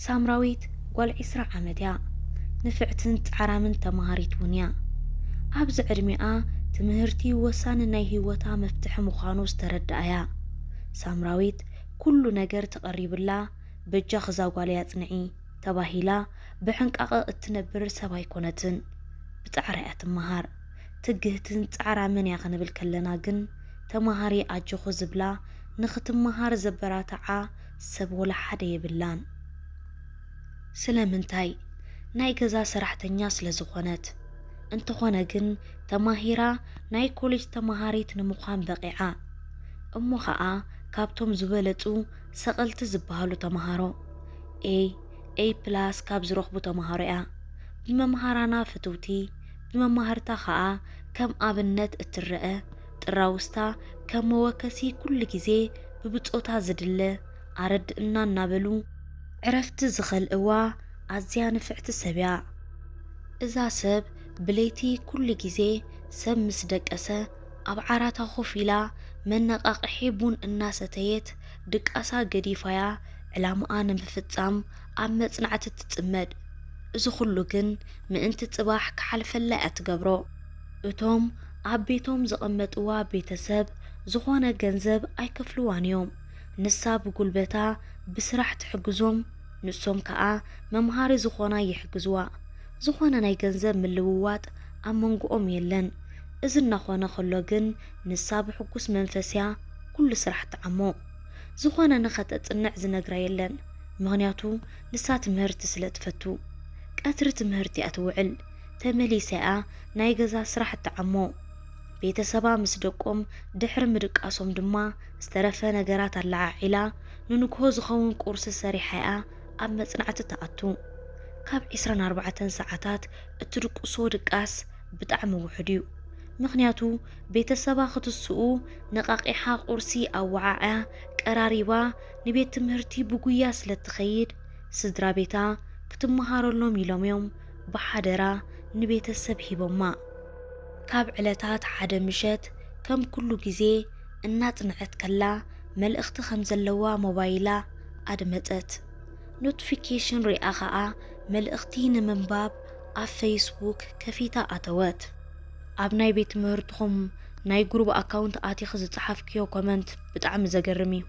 ሳምራዊት ጓል ዒስራ ዓመት እያ። ንፍዕትን ጻዕራምን ተማሃሪት እውን እያ። ኣብዚ ዕድሚኣ ትምህርቲ ወሳኒ ናይ ህይወታ መፍትሒ ምዃኑ ዝተረድኣ እያ። ሳምራዊት ኩሉ ነገር ተቐሪብላ፣ በጃኺ እዛ ጓለይ ኣጽንዒ ተባሂላ ብሕንቃቐ እትነብር ሰብ ኣይኮነትን። ብጻዕራ እያ ትመሃር። ትግህትን ጻዕራምን እያ ክንብል ከለና ግን፣ ተማሃሪ ኣጆኺ ዝብላ፣ ንኽትመሃር ዘበራትዓ ሰብ ወላ ሓደ የብላን። ስለምንታይ? ናይ ገዛ ሰራሕተኛ ስለ ዝኾነት። እንተኾነ ግን ተማሂራ ናይ ኮሌጅ ተማሃሪት ንምዃን በቒዓ። እሞ ኸኣ ካብቶም ዝበለጹ ሰቐልቲ ዝበሃሉ ተማሃሮ፣ ኤ፣ ኤ ፕላስ ካብ ዝረኽቡ ተማሃሮ እያ። ብመምሃራና ፍትውቲ፣ ብመማህርታ ኸኣ ከም ኣብነት እትረአ፣ ጥራውስታ ከም መወከሲ ኩሉ ግዜ ብብጾታ ዝድለ ኣረድእና እናበሉ ዕረፍቲ ዝኸልእዋ ኣዝያ ንፍዕቲ ሰብ እያ። እዛ ሰብ ብለይቲ ኩሉ ግዜ ሰብ ምስ ደቀሰ ኣብ ዓራታ ኮፍ ኢላ መነቓቕሒ ቡን እናሰተየት ድቃሳ ገዲፋያ ዕላማኣ ንምፍጻም ኣብ መጽናዕቲ ትጽመድ። እዚ ኩሉ ግን ምእንቲ ጽባሕ ክሓልፈላ እያ ትገብሮ። እቶም ኣብ ቤቶም ዘቐመጥዋ ቤተሰብ ዝኾነ ገንዘብ ኣይከፍልዋን እዮም። ንሳ ብጉልበታ ብስራሕ ትሕግዞም፣ ንሶም ከኣ መምሃሪ ዝኾና ይሕግዝዋ። ዝኾነ ናይ ገንዘብ ምልውዋጥ ኣብ መንጎኦም የለን። እዚ እናኾነ ከሎ ግን ንሳ ብሕጉስ መንፈስ እያ ኩሉ ስራሕ ትዓሞ። ዝኾነ ንኸተጽንዕ ዝነግራ የለን፣ ምኽንያቱ ንሳ ትምህርቲ ስለ ትፈቱ። ቀትሪ ትምህርቲ እያ ትውዕል፣ ተመሊሳ እያ ናይ ገዛ ስራሕ እትዓሞ። ቤተሰባ ምስ ደቆም ድሕሪ ምድቃሶም ድማ ዝተረፈ ነገራት ኣለዓዒላ ንንግሆ ዝኸውን ቁርሲ ሰሪሓ እያ ኣብ መጽናዕቲ ትኣቱ። ካብ ዒስራን ኣርባዕተን ሰዓታት እትድቅሶ ድቃስ ብጣዕሚ ውሑድ እዩ። ምኽንያቱ ቤተሰባ ክትስኡ ነቓቒሓ ቁርሲ ኣወዓዕያ ቀራሪባ ንቤት ትምህርቲ ብጉያ ስለ እትኸይድ፣ ስድራ ቤታ ክትመሃረሎም ኢሎም እዮም ብሓደራ ንቤተሰብ ሂቦማ። ካብ ዕለታት ሓደ ምሸት ከም ኩሉ ግዜ እናጽንዐት ከላ መልእኽቲ ከም ዘለዋ ሞባይላ ኣድመጸት። ኖቲፊኬሽን ሪኣ ኸኣ መልእኽቲ ንምንባብ ኣብ ፌስቡክ ከፊታ ኣተወት። ኣብ ናይ ቤት ትምህርትኹም ናይ ግሩብ ኣካውንት ኣቲኺ ዝጸሓፍክዮ ኮመንት ብጣዕሚ ዘገርም እዩ።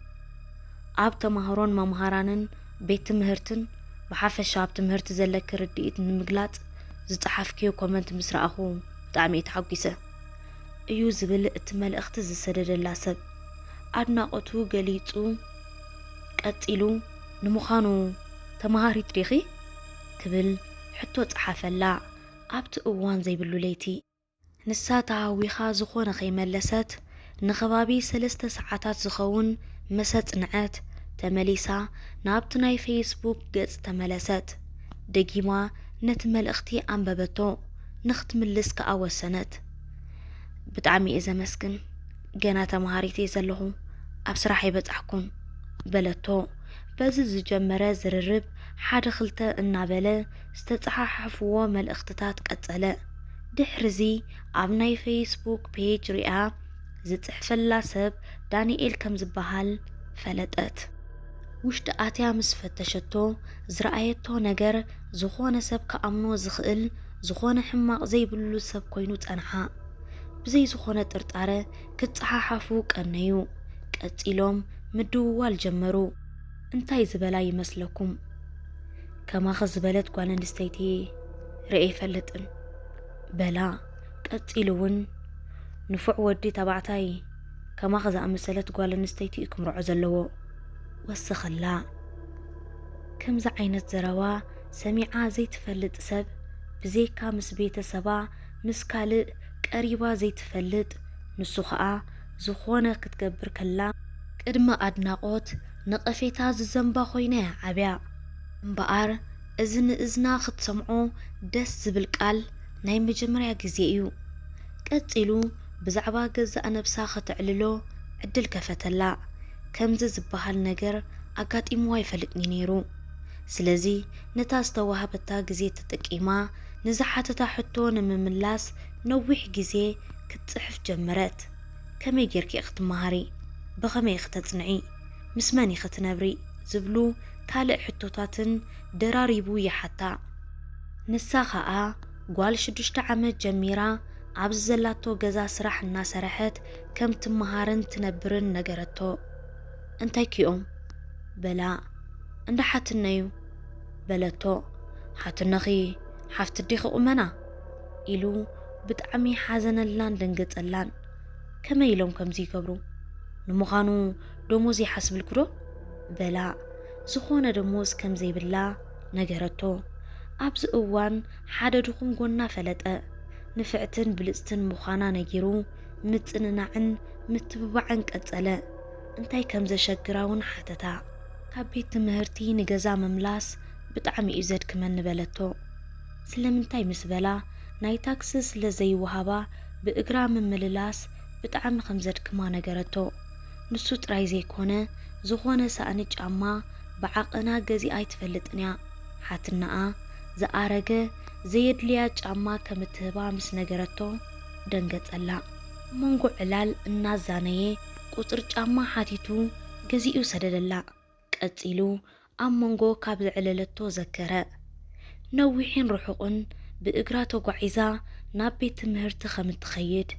ኣብ ተማሃሮን መምሃራንን ቤት ትምህርትን ብሓፈሻ ኣብ ትምህርቲ ዘለኪ ርድኢት ንምግላጽ ዝጸሓፍክዮ ኮመንት ምስ ረኣኹ ብጣዕሚ እየ ተሓጒሰ። እዩ ዝብል እቲ መልእኽቲ ዝሰደደላ ሰብ ኣድናቖቱ ገሊጹ። ቀጺሉ፣ ንምዃኑ ተመሃሪት ዲኺ? ክብል ሕቶ ጸሓፈላ ኣብቲ እዋን ዘይብሉ ለይቲ። ንሳ ተሃዊኻ ዝኾነ ከይመለሰት፣ ንኸባቢ ሰለስተ ሰዓታት ዝኸውን ምስ ኣጽንዐት፣ ተመሊሳ ናብቲ ናይ ፌስቡክ ገጽ ተመለሰት። ደጊማ ነቲ መልእኽቲ ኣንበበቶ፣ ንኽትምልስ ከኣ ወሰነት። ብጣዕሚ እየ ዘመስግን፣ ገና ተመሃሪት እየ ዘለኹ፣ ኣብ ስራሕ ኣይበጻሕኩን፣ በለቶ። በዚ ዝጀመረ ዝርርብ ሓደ ክልተ እናበለ ዝተጸሓሓፍዎ መልእኽትታት ቀጸለ። ድሕርዚ ኣብ ናይ ፌስቡክ ፔጅ ሪኣ ዝጽሕፈላ ሰብ ዳንኤል ከም ዝበሃል ፈለጠት። ውሽጢ ኣትያ ምስ ፈተሸቶ ዝረኣየቶ ነገር ዝኾነ ሰብ ክኣምኖ ዝኽእል ዝኾነ ሕማቕ ዘይብሉ ሰብ ኮይኑ ጸንሓ። ብዘይ ዝኾነ ጥርጣረ ክጸሓሓፉ ቀነዩ። ቀጺሎም ምድውዋል ጀመሩ። እንታይ ዝበላ ይመስለኩም? ከማኺ ዝበለት ጓል ኣንስተይቲ ርእየ ኣይፈልጥን በላ። ቀጺሉ እውን ንፉዕ ወዲ ተባዕታይ ከማኺ ዝኣመሰለት ጓል ኣንስተይቲ እዩ ክምርዖ ዘለዎ። ወሰኸላ። ከምዚ ዓይነት ዘረባ ሰሚዓ ዘይትፈልጥ ሰብ ብዘይካ ምስ ቤተሰባ ምስ ካልእ ቀሪባ ዘይትፈልጥ፣ ንሱ ኸኣ ዝኾነ ክትገብር ከላ ቅድሚ ኣድናቖት ነቐፌታ ዝዘንባ ኮይና እያ ዓብያ። እምበኣር እዚ ንእዝና ክትሰምዖ ደስ ዝብል ቃል ናይ መጀመርያ ግዜ እዩ። ቀጺሉ ብዛዕባ ገዛእ ነብሳ ከተዕልሎ ዕድል ከፈተላ። ከምዚ ዝበሃል ነገር ኣጋጢምዋ ኣይፈልጥን እዩ ነይሩ። ስለዚ ነታ ዝተዋህበታ ግዜ ተጠቂማ ንዝሓተታ ሕቶ ንምምላስ ነዊሕ ግዜ ክትጽሕፍ ጀመረት። ከመይ ጌርኪ ኢኺ ትመሃሪ? ብኸመይ ኢኺ ተጽንዒ? ምስ መን ኢኺ ትነብሪ? ዝብሉ ካልእ ሕቶታትን ደራሪቡ ይሓታ። ንሳ ኸኣ ጓል ሽዱሽተ ዓመት ጀሚራ ኣብዚ ዘላቶ ገዛ ስራሕ እናሰረሐት ከም ትመሃርን ትነብርን ነገረቶ። እንታይ ኪኦም? በላ። እንዳ ሓትነዩ በለቶ። ሓትነኺ ሓፍቲ ዲኺ ቁመና? ኢሉ ብጣዕሚ ሓዘነላን ደንገጸላን። ከመይ ኢሎም ከምዚ ይገብሩ? ንምዃኑ ደሞዝ ይሓስብልኩ ዶ? በላ። ዝኾነ ደሞዝ ከም ዘይብላ ነገረቶ። ኣብዚ እዋን ሓደ ድኹም ጎና ፈለጠ። ንፍዕትን ብልጽትን ምዃና ነጊሩ ምጽንናዕን ምትብባዕን ቀጸለ። እንታይ ከም ዘሸግራ እውን ሓተታ። ካብ ቤት ትምህርቲ ንገዛ ምምላስ ብጣዕሚ እዩ ዘድክመኒ በለቶ። ስለምንታይ ምስ በላ፣ ናይ ታክሲ ስለ ዘይወሃባ ብእግራ ምምልላስ ብጣዕሚ ከም ዘድክማ ነገረቶ። ንሱ ጥራይ ዘይኮነ፣ ዝኾነ ሳእኒ ጫማ ብዓቐና ገዚኣ ኣይትፈልጥን እያ። ሓትነኣ ዝኣረገ ዘየድልያ ጫማ ከም እትህባ ምስ ነገረቶ ደንገጸላ። ኣብ መንጎ ዕላል እናዛነየ ቁጽሪ ጫማ ሓቲቱ ገዚኡ ሰደደላ። ቀጺሉ ኣብ መንጎ ካብ ዘዕለለቶ ዘከረ። ነዊሕን ርሑቕን ብእግራ ተጓዒዛ ናብ ቤት ትምህርቲ ከም እትኸይድ፣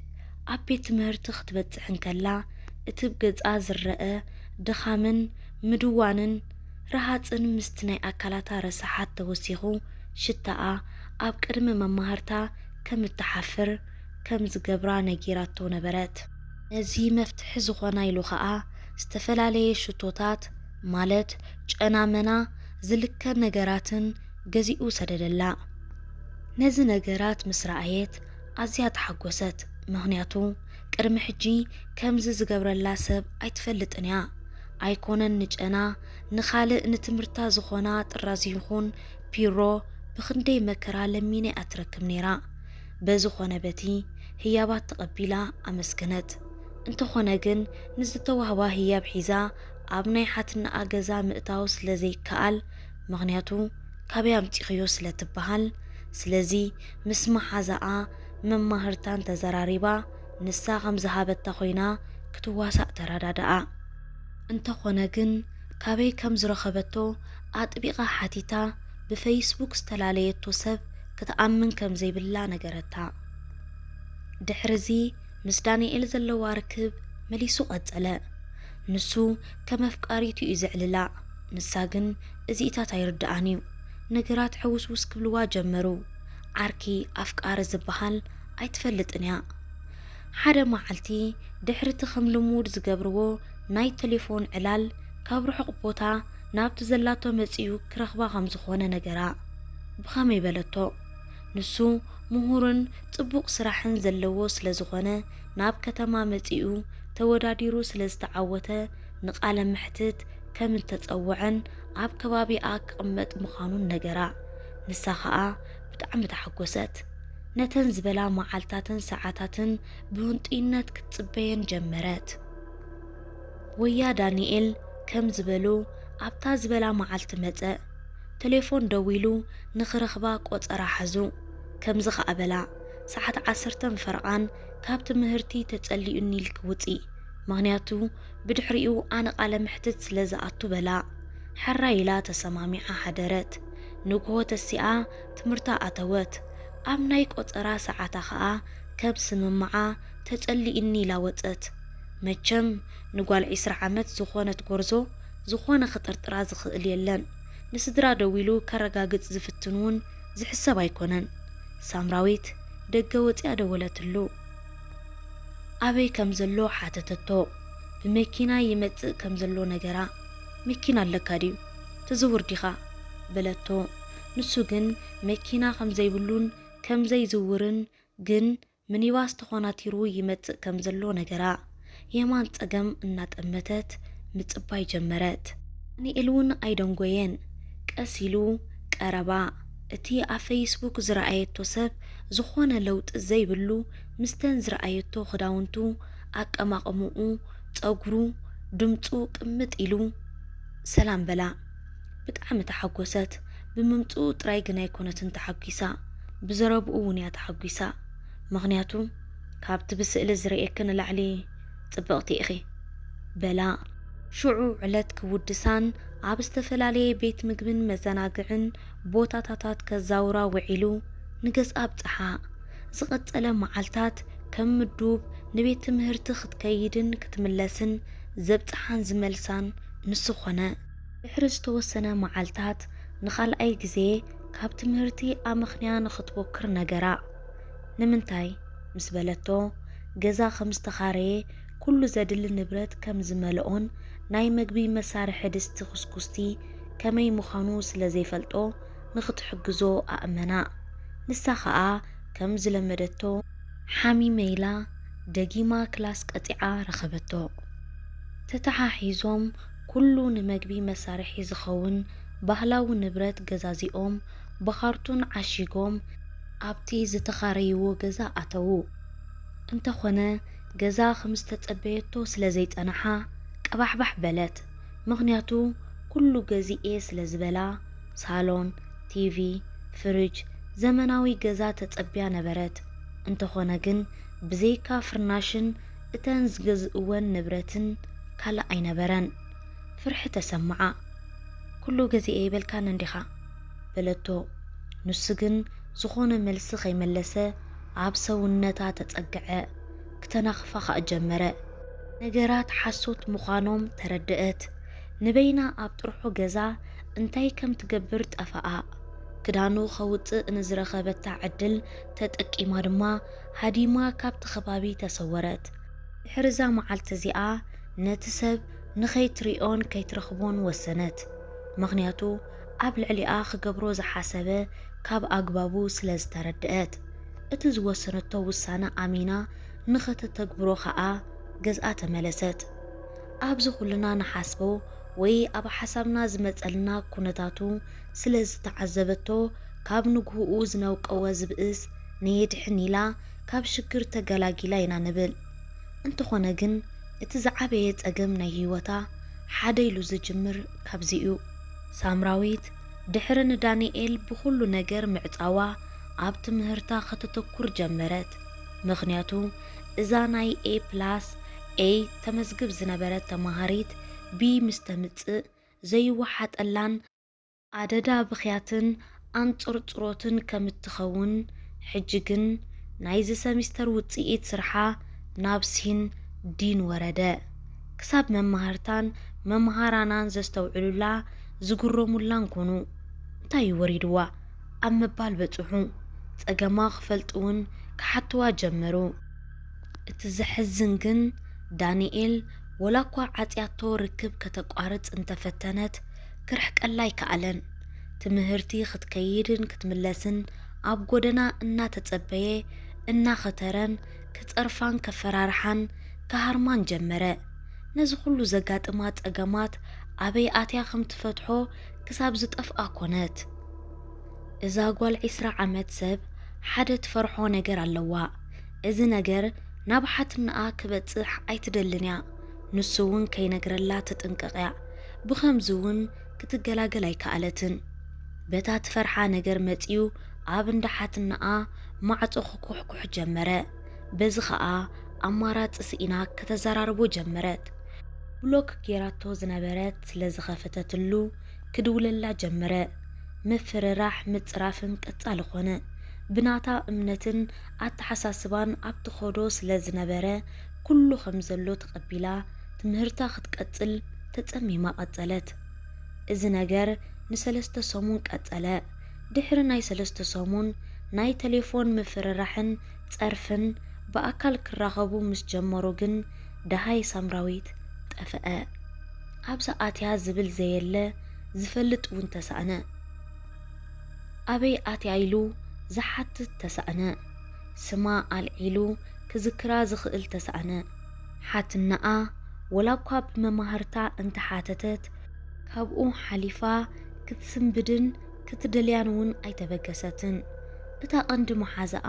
ኣብ ቤት ትምህርቲ ክትበጽሕ እንከላ እቲ ብ ገጻ ዝረኣ ድኻምን ምድዋንን ረሃጽን ምስቲ ናይ ኣካላታ ረሳሓት ተወሲኹ ሽታኣ ኣብ ቅድሚ መማህርታ ከም እትሓፍር ከም ዝገብራ ነጊራቶ ነበረት። ነዚ መፍትሒ ዝኾና ኢሉ ኸኣ ዝተፈላለየ ሽቶታት ማለት ጨናመና ዝልከ ነገራትን ገዚኡ ሰደደላ። ነዚ ነገራት ምስ ረኣየት ኣዝያ ተሓጎሰት። ምኽንያቱ ቅድሚ ሕጂ ከምዚ ዝገብረላ ሰብ ኣይትፈልጥን እያ። ኣይኮነን ንጨና፣ ንኻልእ ንትምህርታ ዝኾና ጥራዝ ይኹን ፒሮ ብኽንደይ መከራ ለሚነ እያ ትረክብ ነይራ። በዝኾነ በቲ ህያባት ተቐቢላ ኣመስገነት። እንተኾነ ግን ንዝተዋህባ ህያብ ሒዛ ኣብ ናይ ሓትነኣ ገዛ ምእታው ስለ ዘይከኣል፣ ምኽንያቱ ካበይ ኣምጺኽዮ ስለ ትበሃል፣ ስለዚ ምስ መሓዛኣ መማህርታን ተዘራሪባ ንሳ ከም ዝሃበታ ኮይና ክትዋሳእ ተረዳድኣ። እንተኾነ ግን ካበይ ከም ዝረኸበቶ ኣጥቢቓ ሓቲታ ብፈይስቡክ ዝተፈላለየቶ ሰብ ክትኣምን ከም ዘይብላ ነገረታ። ድሕርዚ ምስ ዳንኤል ዘለዋ ርክብ መሊሱ ቀጸለ። ንሱ ከም ኣፍቃሪቱ እዩ ዘዕልላ፣ ንሳ ግን እዚኢታት ኣይርድኣን እዩ። ነገራት ሕውስውስ ክብልዋ ጀመሩ። ዓርኪ ኣፍቃሪ ዝበሃል ኣይትፈልጥን እያ። ሓደ መዓልቲ ድሕሪ እቲ ከም ልሙድ ዝገብርዎ ናይ ቴሌፎን ዕላል ካብ ርሑቕ ቦታ ናብቲ ዘላቶ መጺኡ ክረኽባ ከም ዝኾነ ነገራ። ብኸመይ በለቶ? ንሱ ምሁርን ጽቡቕ ስራሕን ዘለዎ ስለ ዝኾነ ናብ ከተማ መጺኡ ተወዳዲሩ ስለ ዝተዓወተ ንቃለ መሕትት ከም እተጸውዐን ኣብ ከባቢኣ ክቕመጥ ምዃኑን ነገራ። ንሳ ኸኣ ብጣዕሚ ተሓጎሰት። ነተን ዝበላ መዓልታትን ሰዓታትን ብህንጡይነት ክትጽበየን ጀመረት። ወያ ዳንኤል ከም ዝበሉ ኣብታ ዝበላ መዓልቲ መጸ። ቴሌፎን ደዊሉ ንኽረኽባ ቆጸራ ሓዙ። ከምዚ ኸኣ በላ፣ ሰዓት ዓሰርተ ፈረቓን ካብ ትምህርቲ ተጸሊኡኒ ኢልኪ ውጺ፣ ምኽንያቱ ብድሕሪኡ ኣነ ቃለ መሕትት ስለ ዝኣቱ በላ። ሕራይ ኢላ ተሰማሚዓ ሓደረት። ንግሆ ተሲኣ ትምህርታ ኣተወት። ኣብ ናይ ቆጸራ ሰዓታ ኸኣ ከም ስምምዓ ተጸሊኡኒ ኢላ ወጸት። መቸም ንጓል ዒስራ ዓመት ዝኾነት ጎርዞ ዝኾነ ክጥርጥራ ዝኽእል የለን። ንስድራ ደዊሉ ከረጋግጽ ዝፍትን እውን ዝሕሰብ ኣይኮነን። ሳምራዊት ደገ ወጺኣ ደወለትሉ። ኣበይ ከም ዘሎ ሓተተቶ። ብመኪና ይመጽእ ከም ዘሎ ነገራ። መኪና ኣለካ ድዩ? ትዝውር ዲኻ? በለቶ። ንሱ ግን መኪና ከም ዘይብሉን ከም ዘይዝውርን ግን ሚኒባስ ተኾናቲሩ ይመጽእ ከም ዘሎ ነገራ። የማን ጸገም እናጠመተት ምጽባይ ጀመረት። ዳንኤል እውን ኣይደንጎየን። ቀስ ኢሉ ቀረባ። እቲ ኣብ ፈይስቡክ ዝረኣየቶ ሰብ ዝኾነ ለውጢ ዘይብሉ፣ ምስተን ዝረኣየቶ ክዳውንቱ፣ ኣቀማቕምኡ፣ ጸጉሩ፣ ድምጹ ቅምጥ ኢሉ ሰላም በላ። ብጣዕሚ ተሓጎሰት። ብምምጽኡ ጥራይ ግን ኣይኮነትን ተሓጒሳ፣ ብዘረብኡ እውን እያ ተሓጒሳ። ምኽንያቱ ካብቲ ብስእሊ ዝርእየኪ ንላዕሊ ጽብቕቲ ኢኺ በላ። ሽዑ ዕለት ክውድሳን ኣብ ዝተፈላለየ ቤት ምግብን መዘናግዕን ቦታታታት ከዛውራ ውዒሉ ንገዝኣ ኣብጽሓ። ዝቐጸለ መዓልታት ከም ምዱብ ንቤት ትምህርቲ ክትከይድን ክትምለስን ዘብጽሓን ዝመልሳን ንሱ ኾነ። ድሕሪ ዝተወሰነ መዓልታት ንኻልኣይ ግዜ ካብ ትምህርቲ ኣመኽንያ ንኽትቦክር ነገራ። ንምንታይ? ምስ በለቶ፣ ገዛ ከም ዝተኻረየ፣ ኩሉ ዘድሊ ንብረት ከም ዝመልኦን ናይ መግቢ መሳርሒ ድስቲ ኩስኩስቲ ከመይ ምዃኑ ስለ ዘይፈልጦ ንኽትሕግዞ ኣእመና። ንሳ ኸኣ ከም ዝለመደቶ ሓሚመ ኢላ ደጊማ ክላስ ቀጺዓ ረኸበቶ። ተተሓሒዞም ኩሉ ንመግቢ መሳርሒ ዝኸውን ባህላዊ ንብረት ገዛዚኦም ብኻርቱን ዓሺጎም ኣብቲ ዝተኻረይዎ ገዛ ኣተዉ። እንተኾነ ገዛ ከም ዝተጸበየቶ ስለ ዘይጸንሓ ቀባሕባሕ በለት። ምኽንያቱ ኩሉ ገዚኤ ስለ ዝበላ ሳሎን፣ ቲቪ፣ ፍርጅ፣ ዘመናዊ ገዛ ተጸብያ ነበረት። እንተኾነ ግን ብዘይካ ፍርናሽን እተን ዝገዝእወን ንብረትን ካልእ ኣይነበረን። ፍርሒ ተሰምዓ። "ኩሉ ገዚኤ ይበልካኒ እንዲኻ?" በለቶ። ንሱ ግን ዝኾነ መልሲ ከይመለሰ ኣብ ሰውነታ ተጸግዐ። ክተናኽፋ ኸኣ ጀመረ። ነገራት ሓሶት ምዃኖም ተረድአት። ንበይና ኣብ ጥርሑ ገዛ እንታይ ከም ትገብር ጠፈኣ። ክዳኑ ከውጽእ ንዝረኸበታ ዕድል ተጠቂማ ድማ ሃዲማ ካብቲ ከባቢ ተሰወረት። ድሕሪ እዛ መዓልቲ እዚኣ ነቲ ሰብ ንኸይትሪኦን ከይትረኽቦን ወሰነት። ምኽንያቱ ኣብ ልዕሊኣ ክገብሮ ዝሓሰበ ካብ ኣግባቡ ስለ ዝተረድአት። እቲ ዝወሰነቶ ውሳነ ኣሚና ንኸተተግብሮ ኸኣ ገዝኣ ተመለሰት። ኣብዚ ኩልና ንሓስቦ ወይ ኣብ ሓሳብና ዝመጸልና ኩነታቱ ስለ ዝተዓዘበቶ፣ ካብ ንግህኡ ዝነውቀወ ዝብእስ ነየድሕን ኢላ ካብ ሽግር ተገላጊላ ኢና ንብል። እንተኾነ ግን እቲ ዝዓበየ ጸገም ናይ ህይወታ ሓደ ኢሉ ዝጅምር ካብዚ እዩ። ሳምራዊት ድሕሪ ንዳንኤል ብኹሉ ነገር ምዕጻዋ ኣብ ትምህርታ ከተተኩር ጀመረት። ምኽንያቱ እዛ ናይ A plus A ተመዝግብ ዝነበረት ተማሃሪት B ምስ ተምጽእ ዘይወሓጠላን ኣደዳ ብኽያትን ኣንጽርጽሮትን ከም እትኸውን፣ ሕጂ ግን ናይዚ ሰሚስተር ውጽኢት ስርሓ ናብ ሲን ዲን ወረደ። ክሳብ መማህርታን መምሃራናን ዘስተውዕሉላ ዝግረሙላን ኮኑ። "እንታይ እዩ ወሪድዋ?" ኣብ ምባል በጽሑ። ጸገማ ክፈልጡ እውን ክሓትዋ ጀመሩ። እቲ ዘሕዝን ግን ዳንኤል ወላ እኳ ዓጽያቶ ርክብ ከተቋርጽ እንተፈተነት ክርሕቀላ ኣይከኣለን። ትምህርቲ ክትከይድን ክትምለስን ኣብ ጎደና እናተጸበየ እናኸተረን ክጸርፋን ከፈራርሓን ክሃርማን ጀመረ። ነዚ ኩሉ ዘጋጥማ ጸገማት ኣበይ ኣትያ ከም ትፈትሖ ክሳብ ዝጠፍኣ ኮነት። እዛ ጓል ዒስራ ዓመት ሰብ ሓደ ትፈርሖ ነገር ኣለዋ። እዚ ነገር ናብ ሓትነኣ ክበጽሕ ኣይትደልን እያ። ንሱ እውን ከይነግረላ ትጥንቀቕ እያ። ብኸምዚ እውን ክትገላገል ኣይከኣለትን። በታ ትፈርሓ ነገር መጺኡ ኣብ እንዳ ሓትነኣ ማዕጾ ክኩሕኩሕ ጀመረ። በዚ ኸኣ ኣማራጺ ስኢና ከተዘራርቦ ጀመረት። ብሎክ ጌራቶ ዝነበረት ስለ ዝኸፈተትሉ ክድውለላ ጀመረ። ምፍርራሕ ምጽራፍን ቀጻሊ ኾነ። ብናታ እምነትን ኣተሓሳስባን ኣብ ትኸዶ ስለ ዝነበረ ኩሉ ከም ዘሎ ተቐቢላ ትምህርታ ክትቀጽል ተጸሚማ ቀጸለት። እዚ ነገር ንሰለስተ ሰሙን ቀጸለ። ድሕሪ ናይ ሰለስተ ሰሙን ናይ ቴሌፎን ምፍርራሕን ጸርፍን ብኣካል ክራኸቡ ምስ ጀመሩ ግን ደሃይ ሳምራዊት ጠፍአ። ኣብዛ ኣትያ ዝብል ዘየለ ዝፈልጥ እውን ተሳእነ። ኣበይ ኣትያ ኢሉ ዝሓትት ተሳእነ። ስማ ኣልዒሉ ክዝክራ ዝኽእል ተሳእነ። ሓትነኣ ወላ እኳ ብመማህርታ እንተሓተተት፣ ካብኡ ሓሊፋ ክትስንብድን ክትደልያን እውን ኣይተበገሰትን። እታ ቀንዲ መሓዛኣ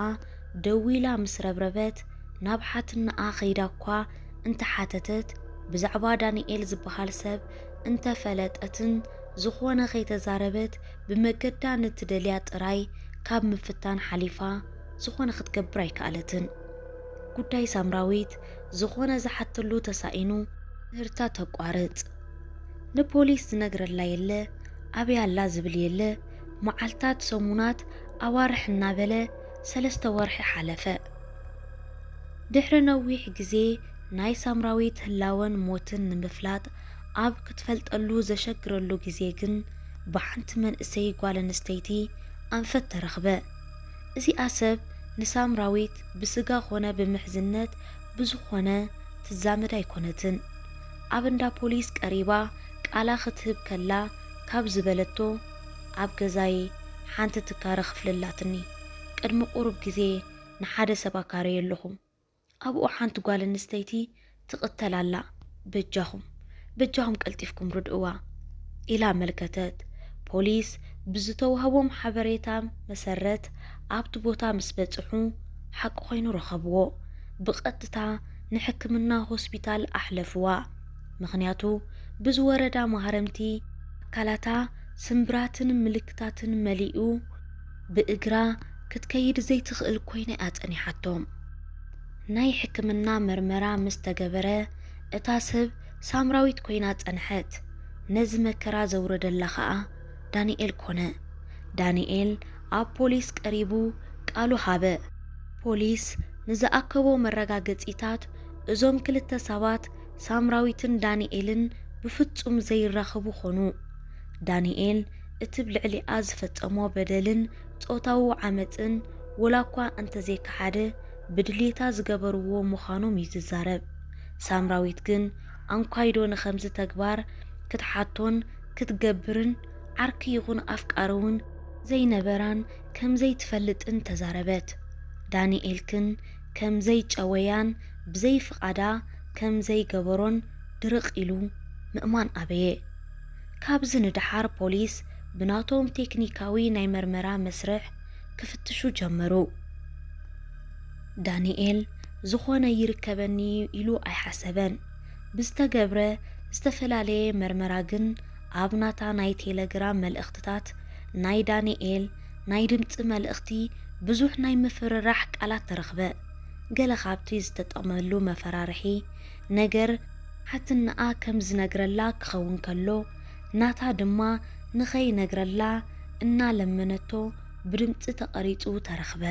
ደዊላ ምስ ረብረበት፣ ናብ ሓትነኣ ከይዳ እኳ እንተሓተተት፣ ብዛዕባ ዳንኤል ዝበሃል ሰብ እንተፈለጠትን ዝኾነ ከይተዛረበት ብመገዳ ንትደልያ ጥራይ ካብ ምፍታን ሓሊፋ ዝኾነ ክትገብር ኣይከኣለትን። ጉዳይ ሳምራዊት ዝኾነ ዝሓተሉ ተሳኢኑ ምህርታ ተቋርጽ። ንፖሊስ ዝነግረላ የለ፣ ኣበይ ኣላ ዝብል የለ። መዓልታት፣ ሰሙናት፣ ኣዋርሕ እናበለ ሰለስተ ወርሒ ሓለፈ። ድሕሪ ነዊሕ ግዜ ናይ ሳምራዊት ህላወን ሞትን ንምፍላጥ ኣብ ክትፈልጠሉ ዘሸግረሉ ግዜ ግን ብሓንቲ መንእሰይ ጓል ኣንስተይቲ ኣንፈት ተረኽበ። እዚኣ ሰብ ንሳምራዊት ብስጋ ኾነ ብምሕዝነት ብዝኾነ ትዛመድ ኣይኮነትን። ኣብ እንዳ ፖሊስ ቀሪባ ቃላ ክትህብ ከላ ካብ ዝበለቶ፣ ኣብ ገዛይ ሓንቲ ትካረ ክፍሊ ኣላትኒ። ቅድሚ ቁሩብ ግዜ ንሓደ ሰብ ኣካረየ ኣለኹ። ኣብኡ ሓንቲ ጓል ኣንስተይቲ ትቕተል ኣላ። በጃኹም፣ በጃኹም ቀልጢፍኩም ርድእዋ ኢላ ኣመልከተት። ፖሊስ ብዝተዋህቦም ሓበሬታ መሰረት ኣብቲ ቦታ ምስ በጽሑ ሓቂ ኮይኑ ረኸብዎ። ብቐጥታ ንሕክምና ሆስፒታል ኣሕለፍዋ። ምኽንያቱ ብዝወረዳ ማህረምቲ ኣካላታ ስምብራትን ምልክታትን መሊኡ ብእግራ ክትከይድ ዘይትኽእል ኮይና እያ ጸኒሓቶም። ናይ ሕክምና መርመራ ምስ ተገበረ እታ ሰብ ሳምራዊት ኮይና ጸንሐት። ነዚ መከራ ዘውረደላ ኸኣ ዳንኤል ኮነ። ዳንኤል ኣብ ፖሊስ ቀሪቡ ቃሉ ሃበ። ፖሊስ ንዝኣከቦ መረጋገጺታት እዞም ክልተ ሰባት ሳምራዊትን ዳንኤልን ብፍጹም ዘይራኸቡ ኾኑ። ዳንኤል እቲ ብልዕሊኣ ዝፈጸሞ በደልን ጾታዊ ዓመጽን ወላ እኳ እንተዘይከሓደ ብድሌታ ዝገበርዎ ምዃኖም እዩ ዝዛረብ። ሳምራዊት ግን ኣንኳይዶ ንኸምዚ ተግባር ክትሓቶን ክትገብርን ዓርኪ ይኹን ኣፍቃሪ እውን ዘይነበራን ከም ዘይትፈልጥን ተዛረበት። ዳንኤል ግን ከም ዘይጨወያን ብዘይፍቓዳ ከም ዘይገበሮን ድርቕ ኢሉ ምእማን ኣበየ። ካብዚ ንደሓር ፖሊስ ብናቶም ቴክኒካዊ ናይ መርመራ መስርሕ ክፍትሹ ጀመሩ። ዳንኤል ዝኾነ ይርከበኒ ኢሉ ኣይሓሰበን። ብዝተገብረ ዝተፈላለየ መርመራ ግን ኣብ ናታ ናይ ቴለግራም መልእኽትታት ናይ ዳንኤል ናይ ድምጺ መልእኽቲ ብዙሕ ናይ ምፍርራሕ ቃላት ተረኽበ። ገለ ካብቲ ዝተጠቕመሉ መፈራርሒ ነገር ሓትነኣ ከም ዝነግረላ ክኸውን ከሎ፣ ናታ ድማ ንኸይነግረላ እናለመነቶ ብድምጺ ተቐሪጹ ተረኽበ።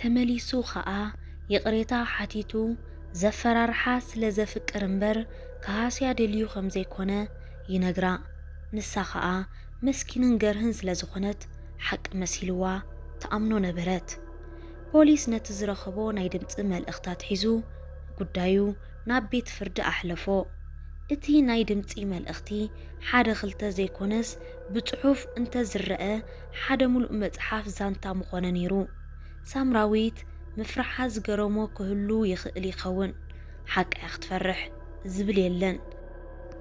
ተመሊሱ ኸኣ ይቕሬታ ሓቲቱ ዘፈራርሓ ስለ ዘፍቅር እምበር ክሃስያ ደልዩ ከም ዘይኮነ ይነግራ። ንሳ ኸኣ መስኪንን ገርህን ስለ ዝኾነት ሓቂ መሲልዋ ትኣምኖ ነበረት። ፖሊስ ነቲ ዝረኸቦ ናይ ድምጺ መልእኽታት ሒዙ ጉዳዩ ናብ ቤት ፍርዲ ኣሕለፎ። እቲ ናይ ድምጺ መልእኽቲ ሓደ ክልተ ዘይኮነስ ብጽሑፍ እንተ ዝረኣ ሓደ ሙሉእ መጽሓፍ ዛንታ ምኾነ ነይሩ። ሳምራዊት ምፍርሓ ዝገረሞ ክህሉ ይኽእል ይኸውን። ሓቃ ክትፈርሕ ዝብል የለን።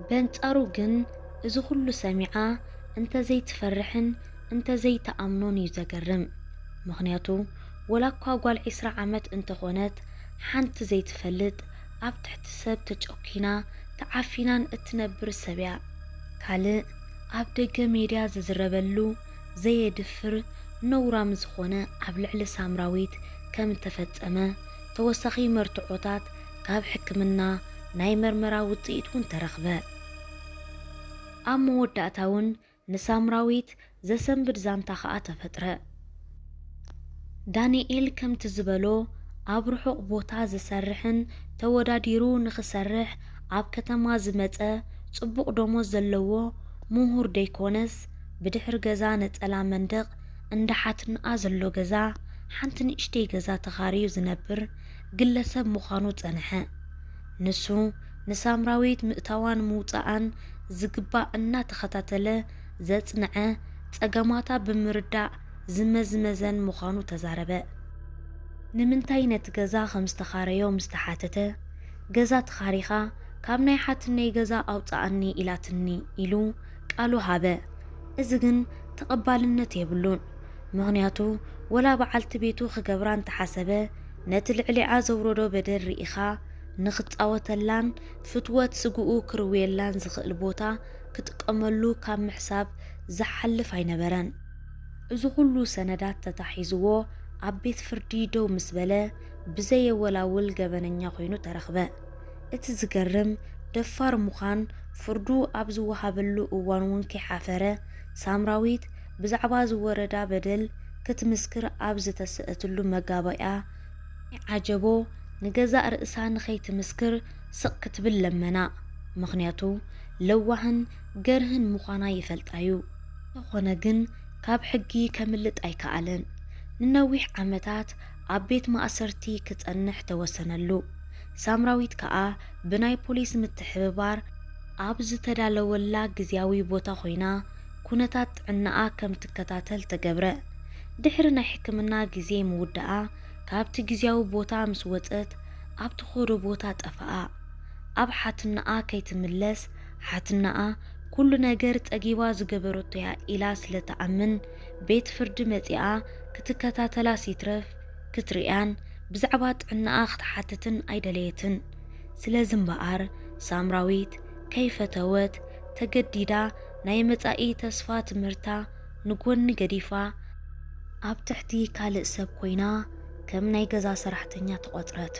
በንጻሩ ግን እዚ ኩሉ ሰሚዓ እንተዘይትፈርሕን እንተዘይትኣምኖን እዩ ዘገርም። ምኽንያቱ ወላ እኳ ጓል ዒስራ ዓመት እንተኾነት ሓንቲ ዘይትፈልጥ ኣብ ትሕቲ ሰብ ተጨኪና ተዓፊናን እትነብር ሰብ እያ። ካልእ ኣብ ደገ ሜድያ ዝዝረበሉ ዘየድፍር ነውራም ዝኾነ ኣብ ልዕሊ ሳምራዊት ከም እተፈጸመ ተወሳኺ መርትዖታት ካብ ሕክምና ናይ መርመራ ውጽኢት እውን ተረኽበ። ኣብ መወዳእታ እውን ንሳምራዊት ዘሰንብድ ዛንታ ኸኣ ተፈጥረ። ዳንኤል ከምቲ ዝበሎ ኣብ ርሑቕ ቦታ ዝሰርሕን ተወዳዲሩ ንኽሰርሕ ኣብ ከተማ ዝመጸ ጽቡቕ ደሞዝ ዘለዎ ምሁር ደይኮነስ ብድሕሪ ገዛ ነጸላ መንደቕ እንዳ ሓትንኣ ዘሎ ገዛ ሓንቲ ንእሽተይ ገዛ ተኻርዩ ዝነብር ግለሰብ ምዃኑ ጸንሐ። ንሱ ንሳምራዊት ምእታዋን ምውጻኣን ዝግባእ እናተኸታተለ ዘጽንዐ፣ ጸገማታ ብምርዳእ ዝመዝመዘን ምዃኑ ተዛረበ። ንምንታይ ነቲ ገዛ ከም ዝተኻረዮ ምስ ተሓተተ፣ "ገዛ ተኻሪኻ ካብ ናይ ሓትነይ ገዛ ኣውጽኣኒ ኢላትኒ" ኢሉ ቃሉ ሃበ። እዚ ግን ተቐባልነት የብሉን። ምኽንያቱ ወላ በዓልቲ ቤቱ ክገብራ እንተሓሰበ፣ ነቲ ልዕሊኣ ዘውረዶ በደል ርኢኻ ንኽጻወተላን ፍትወት ስግኡ ክርውየላን ዝኽእል ቦታ ክጥቀመሉ ካብ ምሕሳብ ዝሓልፍ ኣይነበረን። እዚ ኩሉ ሰነዳት ተታሒዝዎ ኣብ ቤት ፍርዲ ደው ምስ በለ፣ ብዘየወላውል ገበነኛ ኮይኑ ተረኽበ። እቲ ዝገርም፣ ደፋር ምዃን ፍርዱ ኣብ ዝወሃበሉ እዋን እውን ከይሓፈረ፣ ሳምራዊት ብዛዕባ ዝወረዳ በደል ክትምስክር ኣብ ዝተሰእትሉ መጋባእያ፣ ዓጀቦ ንገዛእ ርእሳ ንኸይትምስክር ስቕ ክትብል ለመና። ምኽንያቱ ለዋህን ገርህን ምዃና ይፈልጣ እዩ። እንተኾነ ግን ካብ ሕጊ ከምልጥ ኣይከኣለን። ንነዊሕ ዓመታት ኣብ ቤት ማእሰርቲ ክጸንሕ ተወሰነሉ። ሳምራዊት ከኣ ብናይ ፖሊስ ምትሕብባር ኣብ ዝተዳለወላ ግዝያዊ ቦታ ኮይና ኩነታት ጥዕናኣ ከም ትከታተል ተገብረ። ድሕሪ ናይ ሕክምና ግዜ ምውዳኣ ካብቲ ግዝያዊ ቦታ ምስ ወጸት ኣብ ትኸዶ ቦታ ጠፍኣ። ኣብ ሓትናኣ ከይትምለስ ሓትናኣ ኩሉ ነገር ጸጊባ ዝገበረቶ'ያ ኢላ ስለ ትኣምን ቤት ፍርዲ መጺኣ ክትከታተላስ ይትረፍ ክትርእያን ብዛዕባ ጥዕናኣ ክትሓትትን ኣይደለየትን። ስለዚ እምበኣር ሳምራዊት ከይፈተወት ተገዲዳ ናይ መጻኢ ተስፋ ትምህርታ ንጎኒ ገዲፋ ኣብ ትሕቲ ካልእ ሰብ ኮይና ከም ናይ ገዛ ሰራሕተኛ ተቖጽረት።